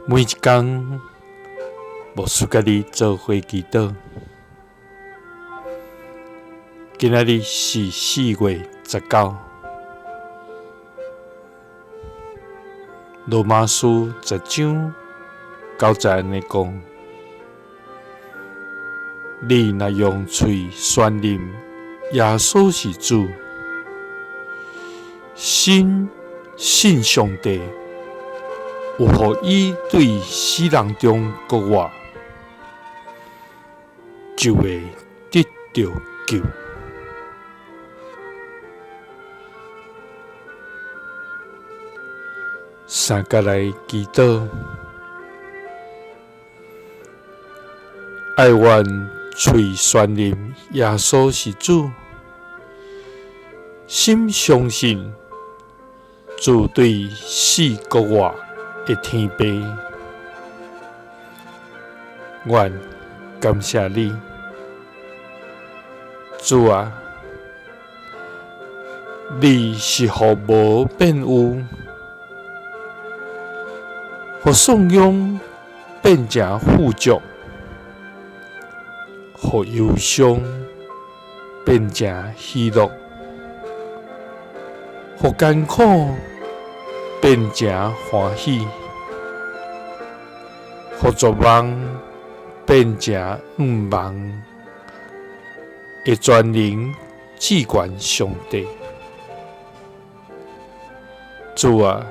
每一工，牧师佮你做伙祈祷。今仔日是4月19，罗马书10章9节按呢讲：你若用喙宣认耶稣是主，心信上帝有予伊对死人中复活，就會得著救。三佮來祈禱，愛願喙宣認耶穌是主，心相信主對死復活的天父，願感謝你，主啊，你是予無變有，予喪養變成富足，予憂傷變成喜樂，予艱苦變成歡喜，予絕望變成向望的全能至懸上帝。主啊，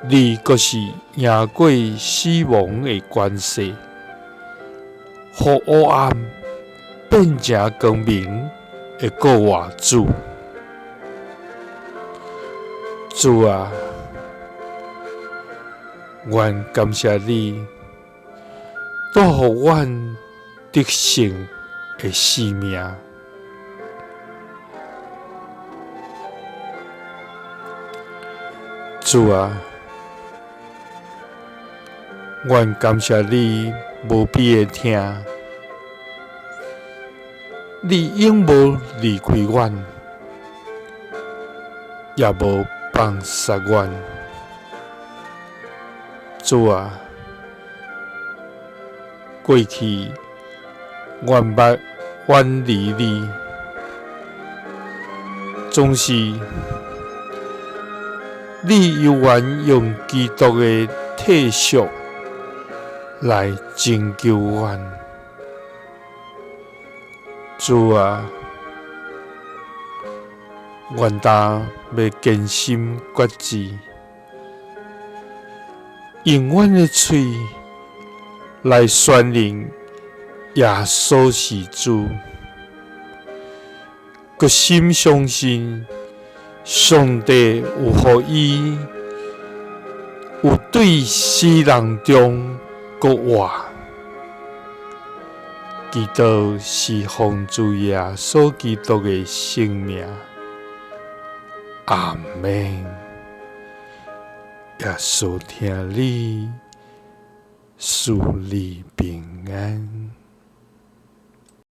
你閣是贏過死亡的權勢，予黑暗變成光明的復活主。主啊，阮感謝你，帶予阮得勝的生命。主啊，阮感謝你無比的疼，你永無離開阮，也無放殺阮。主啊，過去阮捌遠離你，總是你猶原用基督的替贖來拯救阮。主啊，阮今欲堅心決志，用阮的喙來宣認耶穌是主，閣心相信上帝有予伊有對死人中復活。祈禱是奉主耶穌基督的聖名，阿們。耶穌疼你，賜你平安。